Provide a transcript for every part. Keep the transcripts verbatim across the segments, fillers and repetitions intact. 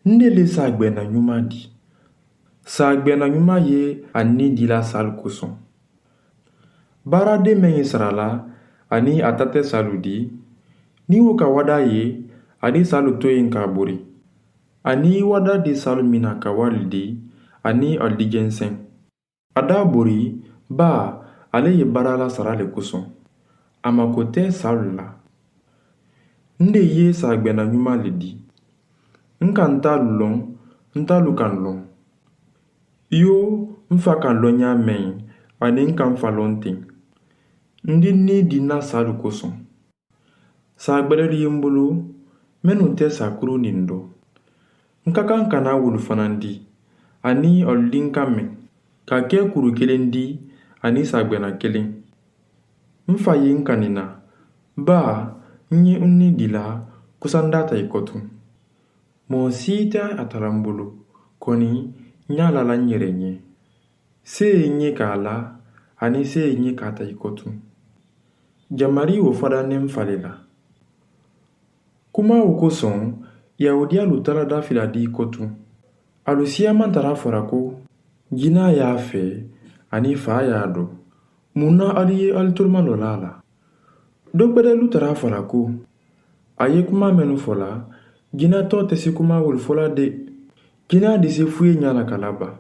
N de le saagbɛnna ɲuman di. Saagbɛnna ɲuman ye a ni dila saalu kosoŋ. Baara de meŋ ye sara la, a ni a ta te saalu di. Ni wo ka wada ye, a ni saalu to ye n ka bori. A ni wada de saalu mina ka wali di, a ni a di jenseŋ. A da bori, baa ale ye baara la sara le kosoŋ. A ma ko te saalu la. N de ye saagbɛnna ɲuman le di. N ka n taalu loŋ, n taalu ka n loŋ. Yoo, n fa ka n loŋ ɲaa meŋ, a ni n ka n fa loŋ teŋ. N di ni di na saalu kosoŋ. Saa gbɛrɛli ye n bulu, mennu te saa kuru niŋ do. N ka kaŋ ka naa wolu fanaŋ di, a ni olu di n kaŋ meŋ, ka ke kuru keleŋ di, a ni saa gbɛna keleŋ. N fa ye n kani na, baa, n ye n ni di la, kusandaata i kotu. Moo sii te a tara n bulu, koni, n ye a la la n yere ɲe. See ye n ye ka a la, a ni see ye n ye ka a ta i kotu. Jamari wo fada ne n fa le la. Kuma wo kosoŋ, yahudiyalu tara dafila di i kotu. Alu siya man tara fora ko, jinaa ye a fe, a ni faa ye a do. Mun na alu ye alu toluma lo la a la? Dogberelu tara fora ko, a ye kuma mennu fola, jinaa to te si kuma wolu fola de. Jinaa di si fuye ɲa la ka laba.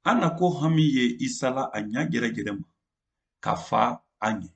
Ana ko hami ye isa la a ɲa jere jere ma, ka fa a ɲe.